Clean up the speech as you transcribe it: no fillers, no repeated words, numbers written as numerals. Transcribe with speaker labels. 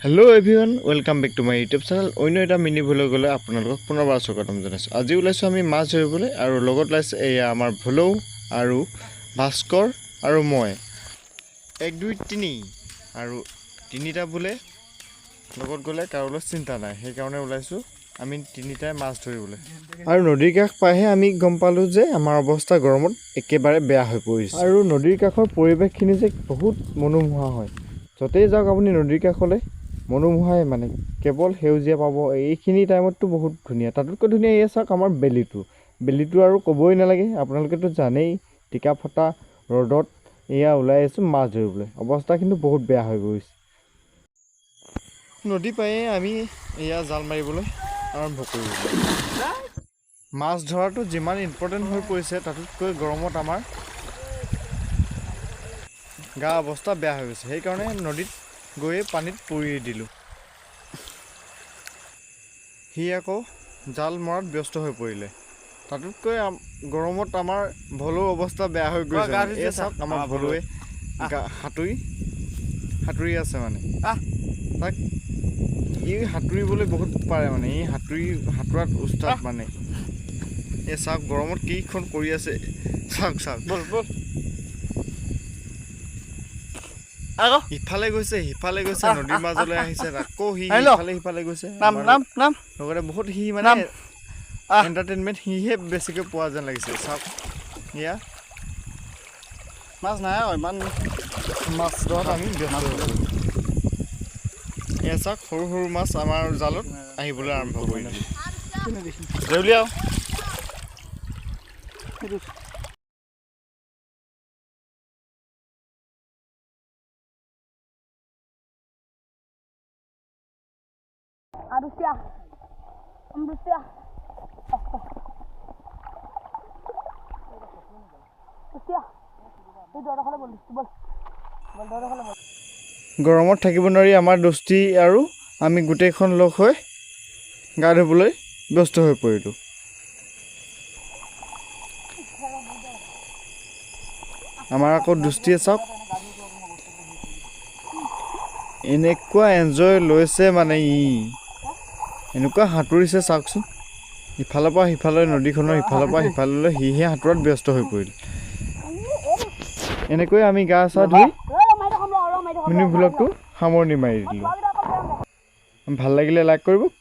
Speaker 1: Hello everyone, welcome back to my YouTube channel. অন্য এটা mini ভ্লগলৈ আপোনালোকক পুনৰবাৰ স্বাগতম জনাইছোঁ। আজি ওলাইছোঁ আমি মাছ ধৰিবলৈ আৰু লগত ওলাইছে এয়া আমাৰ ভলৌ আৰু ভাস্কৰ আৰু মই। এক, দুই, তিনি আৰু তিনিটা বোলে লগত গ'লে কাৰোলৈ চিন্তা নাই, সেইকাৰণে ওলাইছোঁ আমি তিনিটাই মাছ ধৰিবলৈ। আৰু নদীৰ কাষ পাইহে আমি গম পালোঁ যে আমাৰ অৱস্থা গৰমত একেবাৰে বেয়া হৈ পৰিছে। আৰু নদীৰ কাষৰ পৰিৱেশখিনি যে বহুত মনোমোহা হয়। য'তেই যাওক আপুনি নদীৰ কাষলৈ মনোমোহাই, মানে কেৱল সেউজীয়া পাব। এইখিনি টাইমততো বহুত ধুনীয়া, তাতোতকৈ ধুনীয়া এয়া চাওক আমাৰ বেলিটো। বেলিটো আৰু ক'বই নালাগে, আপোনালোকেতো জানেই। টিকা ফটা ৰ'দত এয়া ওলাই আহিছোঁ মাছ ধৰিবলৈ। অৱস্থা কিন্তু বহুত বেয়া হৈ গৈছে। নদী পায়ে আমি এয়া জাল মাৰিবলৈ আৰম্ভ কৰিলোঁ। মাছ ধৰাটো যিমান ইম্পৰ্টেণ্ট হৈ পৰিছে, তাতোতকৈ গৰমত আমাৰ গা অৱস্থা বেয়া হৈ গৈছে। সেইকাৰণে নদীত গৈয়ে পানীত পৰি দিলোঁ। সি আকৌ জাল মৰাত ব্যস্ত হৈ পৰিলে। তাতোতকৈ গৰমত আমাৰ ভলৌৰ অৱস্থা বেয়া হৈ গৈছে। মানে এই চাওক, আমাৰ ভলৌৱে সাঁতুৰি সাঁতুৰি আছে। মানে তাক ই সাঁতুৰিবলৈ বহুত পাৰে, মানে ই সাঁতোৰাত উস্তাদ। মানে এই চাওক, গৰমত কিখন কৰি আছে, চাওক চাওক।
Speaker 2: বল বল আকৌ।
Speaker 1: ইফালে গৈছে, সিফালে গৈছে, নদীৰ মাজলৈ আহিছে, আকৌ সি
Speaker 2: আহিল।
Speaker 1: ইফালে সিফালে গৈছে।
Speaker 2: নাম নাম নাম।
Speaker 1: লগতে বহুত সি মানে
Speaker 2: নাম।
Speaker 1: এণ্টাৰটেইনমেণ্ট সিহে বেছিকৈ পোৱা যেন লাগিছে। চাওক, এয়া
Speaker 2: মাছ নাই আৰু ইমান।
Speaker 1: মাছ ধৰাত আমি ব্যস্ত হৈ গ'লো। এয়া চাওক, সৰু সৰু মাছ আমাৰ জালত আহিবলৈ আৰম্ভ কৰিলে। জেউলিয়াও।
Speaker 3: Rusia. Rusia. Rusia. এই দৰখালে বল, বল বল, দৰখালে বল।
Speaker 1: গৰমত থাকিব নোৱাৰি আমাৰ দোস্তি আৰু আমি গোটেইখন লগ হৈ গা ধুবলৈ ব্যস্ত হৈ পৰিলোঁ। আমাৰ আকৌ দোস্তিয়ে চাওক, এনেকুৱা এনজয় লৈছে, মানে ই এনেকুৱা সাঁতুৰিছে, চাওকচোন। ইফালৰ পৰা সিফালে, নদীখনৰ ইফালৰ পৰা সিফাললৈ সিহে সাঁতোৰাত ব্যস্ত হৈ পৰিল। এনেকৈ আমি গা চা ধুই মিনি ভ্লগটো সামৰণি মাৰি দিলোঁ। ভাল লাগিলে লাইক কৰিব।